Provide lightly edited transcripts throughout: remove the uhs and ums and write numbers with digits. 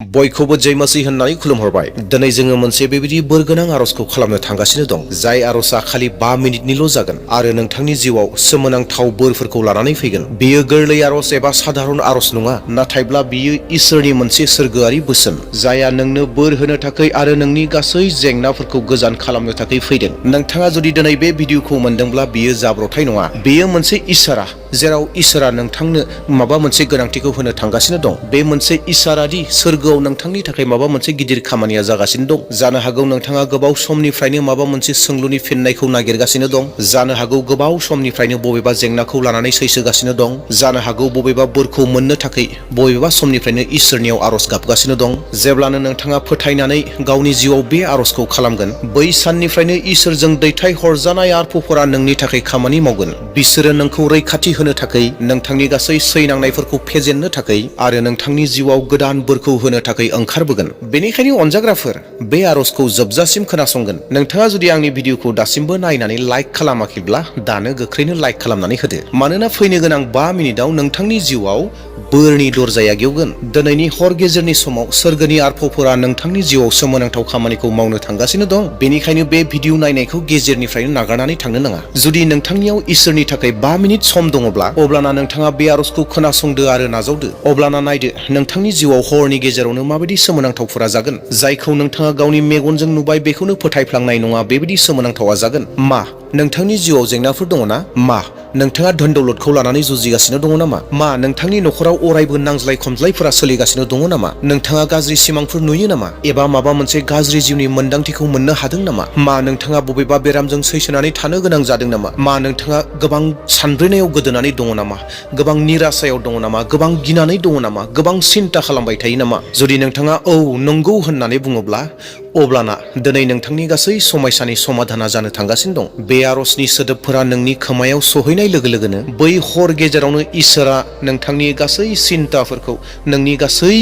बयखौबो जय मसीह होननानै खुलुमहरबाय। दिनै जोङो मोनसे बेबायदि बोरगोनां आरजखौ खालामनो थांगासिनो दं, जाय आरजआ खालि 5 मिनिटनिल' जागोन आरो नोंथांनि जिउआव सोमोनांथाव बोरफोरखौ लानानै फैगोन। बेयो गोरलै आरज एबा साधारन आरज नङा, नाथायब्ला बियो इसोरनि मोनसे सोरगोआरि बोसोन, जायहा नोंनो बोर होनो थाखाय आरो नोंनि गासै जेंनाफोरखौ गोजान खालामनो थाखाय फैदों। नोंथाङा जुदि दिनै बे भिडिअखौ मोनदोंब्ला बियो जाब्रबथाय नङा, बेयो मोनसे इसारा, जेराव इसोरा नोंथांनो माबा मोनसे गोनांथिखौ होनो थांगासिनो दं। बे मोनसे इसारादि सोरगोआव नोंथांनि थाखाय माबा मोनसे गिदिर खामानिया जागासिनो दं। जानो हागौ नोंथाङा गोबाव समनिफ्रायनो माबा मोनसे सोंलुनि फिननायखौ नागिरगासिनो दं। जानो हागौ गोबाव समनिफ्रायनो बबेबा जेंनाखौ लानानै सैसोगासिनो दं। जानो हागौ बबेबा बोरखौ मोननो थाखाय बबेबा समनिफ्रायनो इसोरनियाव आरज गाबगासिनो दं। जेब्लानो नोंथाङा फोथायनानै गावनि जिउआव बे आरजखौ खालामगोन, बै साननिफ्रायनो इसोरजों दैथायहरजानाय आरफ'फोरा नोंनि थाखाय खामानि मावगोन। बिसोरो नोंखौ रैखाथि होनो थाखाय, नोंथांनि गासै सैनांनायफोरखौ फेजेननो थाखाय आरो नोंथांनि जिउआव गोदान बोरखौ होनो थाखाय ओंखारबोगोन। बेनिखायनो अनजाग्राफोर, बे आरजखौ जोबजासिम खोनासंगोन। नोंथाङा जुदि आंनि भिडिअखौ दासिमबो नायनानै लाइक खालामाखैब्ला दानो गोख्रैनो लाइक खालामनानै होदो, मानोना फैनो गोनां 5 मिनिटाव नोंथांनि जिउआव बोरनि दरजाया गेवगोन। दिनैनि हर गेजेरनि समाव सोरगोनि आरफ'फोरा नोंथांनि जिउआव सोमोनांथाव खामानिखौ मावनो थांगासिनो दं। बेनिखायनो बे भिडिअ नायनायखौ गेजेरनिफ्रायनो नागारनानै थांनो नाङा। जुदि नोंथांनियाव इसोरनि थाखाय 5 मिनिट सम दङब्ला, अब्लाना नोंथाङा बे आरजखौ खोनासंदो आरो नाजावदो। अब्लाना नायदो नोंथांनि जिउआव हरनि गेजेरावनो माबायदि सोमोनांथावफोरा जागोन। जायखौ नोंथाङा गावनि मेगनजों नुबाय बेखौनो फोथायफ्लांनाय नङा, बेबायदि सोमोनांथावा जागोन। मा नोंथांनि जिउआव जेंनाफोर दङ ना? मा नोंथाङा धोन दौलतखौ लानानै जुजिगासिनो दङ नामा? मा नोंथांनि नखराव अरायबो नांज्लाय खमज्लायफोरा सोलिगासिनो दङ नामा? नोंथाङा गाज्रि सिमांफोर नुयो नामा? एबा माबा मोनसे गाज्रि जिउनि मोन्दांथिखौ मोननो हादों नामा? मा नोंथाङा बबेबा बेरामजों सैसोनानै थानो गोनां जादों नामा? मा नोंथाङा गोबां सानब्रेनायाव गोदोनानै दङ नामा? गोबां निराशायाव दङ नामा? गोबां गिनानै दङ नामा? गोबां सिन्ता खालामबाय थायो नामा? जुदि नोंथाङा औ नंगौ होननानै बुङोब्ला, अब्लाना दिनै नोंथांनि गासै समस्यानि समाधाना जानो थांगासिनो दं। बे आरजनि सोदोबफोरा नोंनि खोमायाव सहैनाय लोगो लोगोनो बै हर गेजेरावनो इसोरा नोंथांनि गासै सिन्ताफोरखौ, नोंनि गासै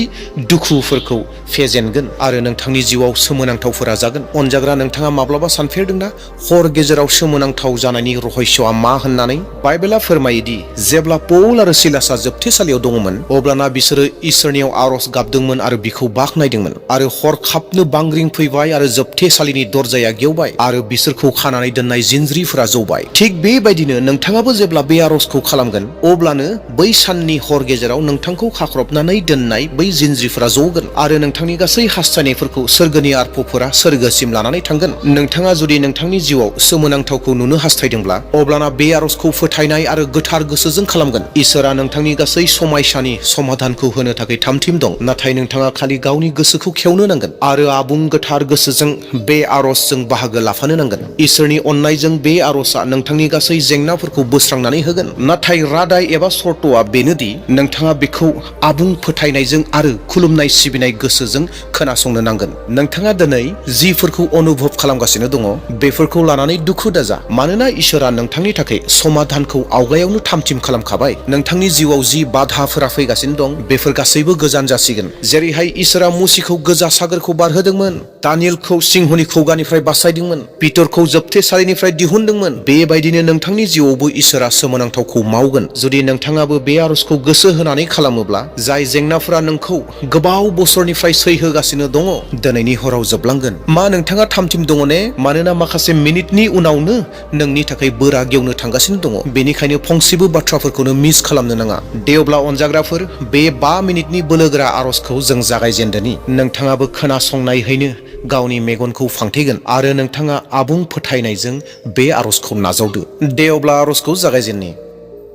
दुखुफोरखौ फेजेनगोन आरो नोंथांनि जिउआव सोमोनांथावफोरा जागोन। अनजाग्रा, नोंथाङा माब्लाबा सानफेरदोंना हर गेजेराव सोमोनांथाव जानायनि रहस्यआ मा होननानै? बाइबेला फोरमायोदि जेब्ला पौल आरो सिलासआ जोबथेसालियाव दङमोन, अब्लाना बिसोरो इसोरनियाव आरज गाबदोंमोन आरो बिखौ बाख्नायदोंमोन, आरो हरखाबनो बांग्रिं फैबाय आरो जोबथेसालिनि दरजाया गेवबाय आरो बिसोरखौ खानानै दोननाय जिनज्रिफोरा जौबाय। थिग बेबायदिनो नोंथाङाबो जेब्ला बे आरजखौ खालामगोन, अब्लानो बै साननि हर गेजेराव नोंथांखौ खाख्रबनानै दोननाय बै जिनज्रिफोरा जगोन आरो नोंथांनि गासै हास्थायनायफोरखौ सोरगोनि आरफ'फोरा सोरगोसिम लानानै थांगोन। नोंथाङा जुदि नोंथांनि जिउआव सोमोनांथावखौ नुनो हास्थायदोंब्ला, अब्लाना बे आरजखौ फोथायनाय आरो गोथार गोसोजों खालामगोन। इसोरा नोंथांनि गासै समस्यानि समाधानखौ होनो थाखाय थामथिम दं, नाथाय नोंथाङा खालि गावनि गोसोखौ खेवनो नांगोन आरो आबुं गोथार गोसोजों बे आरजजों बाहागो लाफानो नांगोन। इसोरनि अननायजों बे आरजआ नोंथांनि गासै जेंनाफोरखौ बोस्रांनानै होगोन, नाथाय रादाय एबा सर्तआ बेनोदि नोंथाङा बेखौ आबुं फोथायनायजों आरो खुलुमनाय सिबिनाय गोसोजों खोनासंनो नांगोन। नोंथाङा दिनै जिफोरखौ अनुभब खालामगासिनो दङ, बेफोरखौ लानानै दुखु दाजा, मानोना इसोरा नोंथांनि थाखाय समाधानखौ आवगायावनो थामथिम खालामखाबाय। नोंथांनि जिउआव जि बाधाफोरा फैगासिनो दं, बेफोर गासैबो गोजान जासिगोन। जेरैहाय इसोरा मुसिखौ गोजा सागोरखौ बारहोदोंमोन, दानियेलखौ सिंहनि खुगानिफ्राय बासायदोंमोन, पितरखौ जोबथेसालिनिफ्राय दिहुनदोंमोन, बेबायदिनो नोंथांनि जिउआवबो इसोरा सोमोनांथावखौ मावगोन। जुदि नोंथाङाबो बे आरजखौ गोसो होनानै खालामोब्ला, जाय जेंनाफोरा नोंखौ गोबाव बोसोरनिफ्राय सैहोगासिनो दङ, दिनैनि हराव जोबलांगोन। मा नोंथाङा थामथिम दङ ने? मानोना माखासे मिनिटनि उनावनो नोंनि थाखाय बोरा गेवनो थांगासिनो दङ। बेनिखायनो फंसेबो बाथ्राफोरखौनो मिस खालामनो नाङा। दे अब्ला अनजाग्राफोर, बे 5 मिनिटनि बोलोगोरा आरजखौ जों जागायजेनदोनि। नोंथाङाबो खोनासंनायहैनो गावनि मेगनखौ फांथेगोन आरो नोंथाङा आबुं फोथायनायजों बे आरजखौ नाजावदो। दे अब्ला आरजखौ जागायजेननि।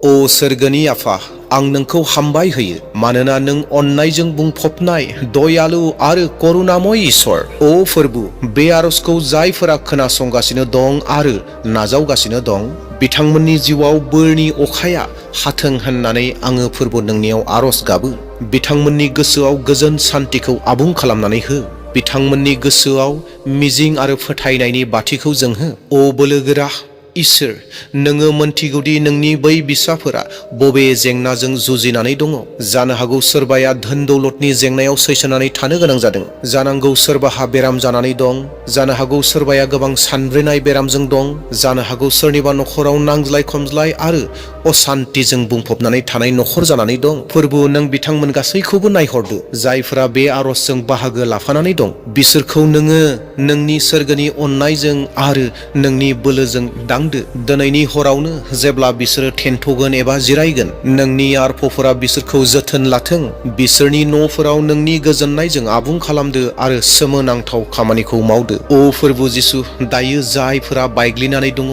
ओ सोरगोनि आफा, आं नोंखौ हामबाय होयो, मानोना नों अननायजों बुंफबनाय दयालु आरो करुणामय इसोर। ओ फोरबु, बे आरजखौ जायफोरा खोनासंगासिनो दं आरो नाजावगासिनो दं, बिथांमोननि जिउआव बोरनि अखाया हाथों होननानै आङो फोरबु नोंनियाव आरज गाबो। बिथांमोननि गोसोआव गोजोन सान्तिखौ आबुं खालामनानै हो। बिथांमोननि गोसोआव मिजिं आरो फोथायनायनि बाथिखौ जोंहो। ओ बोलोगोरा, इसोर, नोङो मोनथिगौदि नोंनि बै बिसाफोरा बबे जेंनाजों जुजिनानै दङ। जानो हागौ सोरबाया धोन दौलतनि जेंनायाव सैसोनानै थानो गोनां जादों। जानांगौ सोरबाहा बेराम जानानै दं। जानो हागौ सोरबाया गोबां सानब्रेनाय बेरामजों दं। जानो हागौ सोरनिबा नखराव नांज्लाय खमज्लाय आरो असान्तिजों बुंफबनानै थानाय नखर जानानै दं। फोरबो नों बिथांमोन गासैखौबो नायहरदो जायफोरा बे आरजजों बाहागो लाफानानै दं। बिसोरखौ नोङो नोंनि सोरगोनि अननायजों आरो नोंनि बोलोजों दांदो। दिनैनि हरावनो जेब्ला बिसोरो थेन्थगोन एबा जिरायगोन, नोंनि आरफ'फोरा बिसोरखौ जोथोन लाथों। बिसोरनि न'फोराव नोंनि गोजोननायजों आबुं खालामदो आरो सोमोनांथाव खामानिखौ मावदो। ओ फोरबो जिसु, दायो जायफोरा बायग्लिनानै दङ,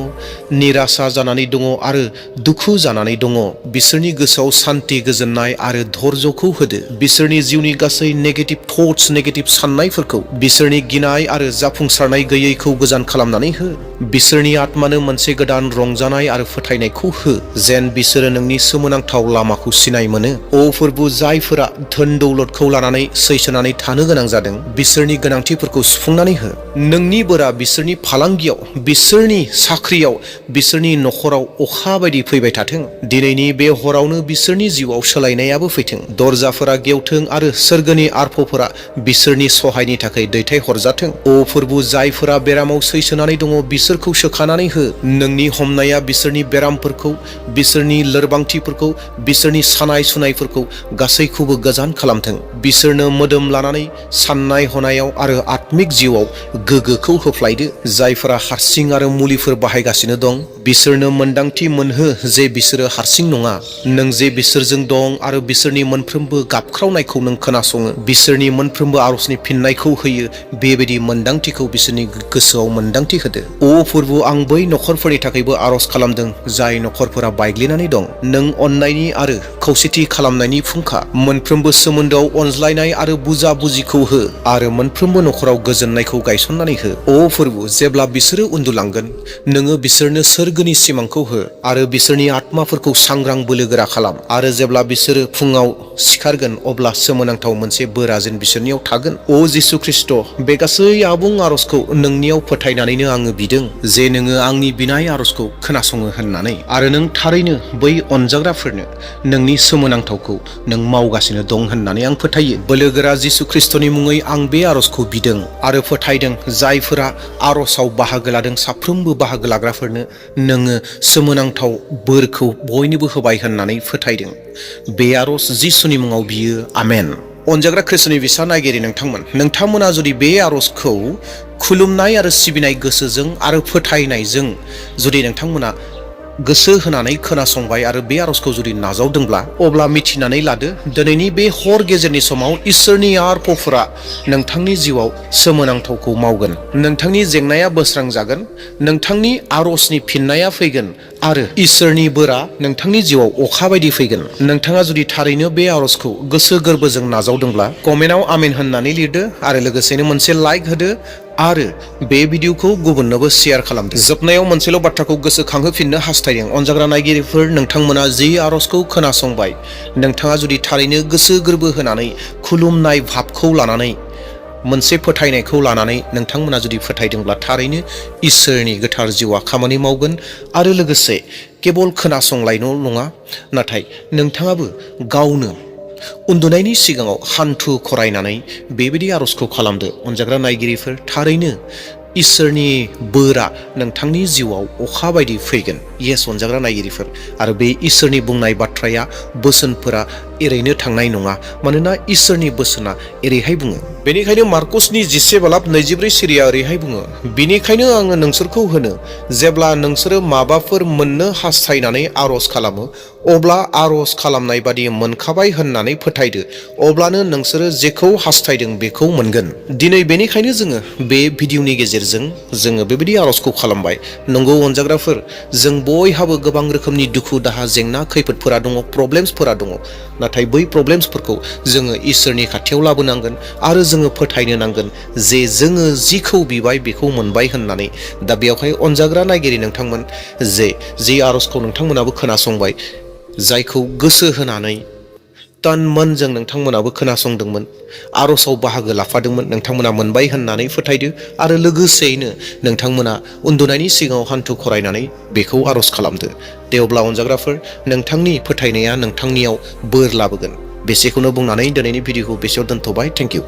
निरासा जानानै दङ आरो दुखु जानानै दङ, बिसोरनि गोसोआव सान्ति, गोजोननाय आरो धैर्यखौ होदो। बिसोरनि जिउनि गासै नेगेटिभ थट्स, नेगेटिभ साननायफोरखौ, बिसोरनि गिनाय आरो जाफुंसारनाय गैयैखौ गोजान खालामनानै हो। बिसोरनि आत्मानो मोनसे गोदान रंजानाय आरो फोथायनायखौ हो, जेन बिसोरो नोंनि सोमोनांथाव लामाखौ सिनाय मोनो। ओ फोरबो, जायफोरा धोन दौलतखौ लानानै सैसोनानै थानो गोनां जादों, बिसोरनि गोनांथिफोरखौ सुफुंनानै हो। नोंनि बोरा बिसोरनि फालांगियाव, बिसोरनि साख्रियाव, बिसोरनि नखराव अखा बायदि फैबाय थाथों। दिनैनि बे हरावनो बिसोरनि जिउआव सोलायनायाबो फैथों। दरजाफोरा गेवथों आरो सोरगोनि आरफ'फोरा बिसोरनि सहायनि थाखाय दैथायहरजाथों। ओ फोरबो, जायफोरा बेरामाव सैसोनानै दङ, बिसोरखौ सोखानानै हो। नोंनि हमनाया बिसोरनि बेरामफोरखौ, बिसोरनि लोरबांथिफोरखौ, बिसोरनि सानाय सुनायफोरखौ गासैखौबो गोजान खालामथों। बिसोरनो मोदोम लानानै साननाय हनायाव आरो आत्मिक जिउआव गोग्गोखौ होफ्लायदो। जायफोरा हारसिं आरो मुलिफोर बाहायगासिनो दं, बिसोरनो मोन्दांथि मोनहो जे बिसोरो हारसिं नङा। नों जे बिसोरजों दं आरो बिसोरनि मोनफ्रोमबो गाबख्रावनायखौ नों खोनासङो, बिसोरनि मोनफ्रोमबो आरजनि फिननायखौ होयो, बेबायदि मोन्दांथिखौ बिसोरनि गोसोआव मोन्दांथि होदो। ओ फोरबो, आं बै नखरफोरनि थाखायबो आरज खालामदों जाय नखरफोरा बायग्लिनानै दं। नों अननायनि आरो खौसेथि खालामनायनि फुंखा। मोनफ्रोमबो सोमोन्दोआव अनज्लायनाय आरो बुजा बुजिखौ हो आरो मोनफ्रोमबो नखराव गोजोननायखौ गायसननानै हो। ओ फोरबो, जेब्ला बिसोरो उन्दुलांगोन, नोङो बिसोरनो सोरगोनि सिमांखौ हो आरो बिसोरनि आत्माफोरखौ सांग्रां बोलोगोरा खालाम। आरो जेब्ला बिसोरो फुङाव सिखारगोन, अब्ला सोमोनांथाव मोनसे बोरा जेन बिसोरनियाव थागोन। ओ जिसु ख्रिस्ट, बे गासै आबुं आरजखौ नोंनियाव फोथायनानैनो आङो बिदों जे नोङो आंनि बिनाय आरजखौ खोनासङो होननानै, आरो नों थारैनो बै अनजाग्राफोरनो नोंनि सोमोनांथावखौ नों मावगासिनो दं होननानै आं फोथायो। बोलोगोरा जिसु ख्रिस्टनि मुङै आं बे आरजखौ बिदों आरो फोथायदों। जायफोरा आरजआव बाहागो लादों, साफ्रोमबो बाहागो लाग्राफोरनो नोङो सोमोनांथाव बोरखौ बयनोबो होबाय होननानै फोथायदों। बे आरज जिसुनि मुङाव बियो, आमेन। अनजाग्रा ख्रिस्टनि बिसा नायगिरि नोंथांमोना जुदि बे आरजखौ खुलुमनाय आरो सिबिनाय गोसोजों आरो फोथायनायजों जुदि नोंथांमोना गोसो होनानै खोनासंबाय आरो बे आरजखौ जुदि नाजावदोंब्ला, अब्ला मिथिनानै लादो, दिनैनि बे हर गेजेरनि समाव इसोरनि आरफ'फोरा नोंथांनि जिउआव सोमोनांथावखौ मावगोन। नोंथांनि जेंनाया बोस्रांजागोन, नोंथांनि आरजनि फिननाया फैगोन आरो इसोरनि बोरा नोंथांनि जिउआव अखा बायदि फैगोन। नोंथाङा जुदि थारैनो बे आरजखौ गोसो गोरबोजों नाजावदोंब्ला, कमेन्टआव आमेन होननानै लिरदो आरो लोगोसेनो मोनसे लाइक होदो आरो बे भिडिअखौ गुबुननोबो शेयार खालामदो। जोबनायाव मोनसेल' बाथ्राखौ गोसोखांहोफिननो हास्थायदों। अनजाग्रा नायगिरिफोर, नोंथांमोना जि आरजखौ खोनासंबाय, नोंथाङा जुदि थारैनो गोसो गोरबो होनानै खुलुमनाय भाबखौ लानानै, मोनसे फोथायनायखौ लानानै नोंथांमोना जुदि फोथायदोंब्ला, थारैनो इसोरनि गोथार जिउआ खामानि मावगोन। आरो लोगोसे केबल खोनासंलायल' नङा, नाथाय नोंथाङाबो गावनो उन्दुनायनि सिगाङाव हान्थु खरायनानै बेबायदि आरजखौ खालामदो। अनजाग्रा नायगिरिफोर, थारैनो इसोरनि बोरा नोंथांनि जिउआव अखा बायदि फैगोन। येस अनजाग्रा नायगिरिफोर, आरो बे इसोरनि बुंनाय बाथ्राया, बोसोनफोरा एरैनो थांनाय नङा, मानोना इसोरनि बोसोना एरैहाय बुङो। बेनिखायनो मार्कसनि 10:22 सिरिया ओरैहाय बुङो, बिनिखायनो आङो नोंसोरखौ होनो, जेब्ला नोंसोरो माबाफोर मोननो हास्थायनानै आरज खालामो, अब्ला आरज खालामनाय बादि मोनखाबाय होननानै फोथायदो, अब्लानो नोंसोरो जेखौ हास्थायदों बेखौ मोनगोन। दिनै बेनिखायनो जोङो बे भिडिअनि गेजेरजों जोङो बेबायदि आरजखौ खालामबाय। नंगौ अनजाग्राफोर, जों बयहाबो गोबां रोखोमनि दुखु दाहा, जेंना खैफोदफोरा दङ, प्रब्लेम्सफोरा दङ। नाथाय बै प्रब्लेम्सफोरखौ जोङो इसोरनि खाथियाव लाबोनांगोन आरो जोङो फोथायनो नांगोन जे जोङो जिखौ बिबाय बेखौ मोनबाय होननानै। दा बेयावहाय अनजाग्रा नायगिरि नोंथांमोन, जे आरजखौ नोंथांमोनाबो खोनासंबाय, जायखौ गोसो होनानै तन मनजों नोंथांमोनाबो खोनासंदोंमोन, आरजआव बाहागो लाफादोंमोन, नोंथांमोना मोनबाय होननानै फोथायदो आरो लोगोसेयैनो नोंथांमोना उन्दुनायनि सिगाङाव हान्थु खरायनानै बेखौ आरज खालामदो। दे अब्ला अनजाग्राफोर, नोंथांनि फोथायनाया नोंथांनियाव बोर लाबोगोन। बेसेखौनो बुंनानै दिनैनि भिडिअखौ बेसेयाव दोनथ'बाय। Thank you.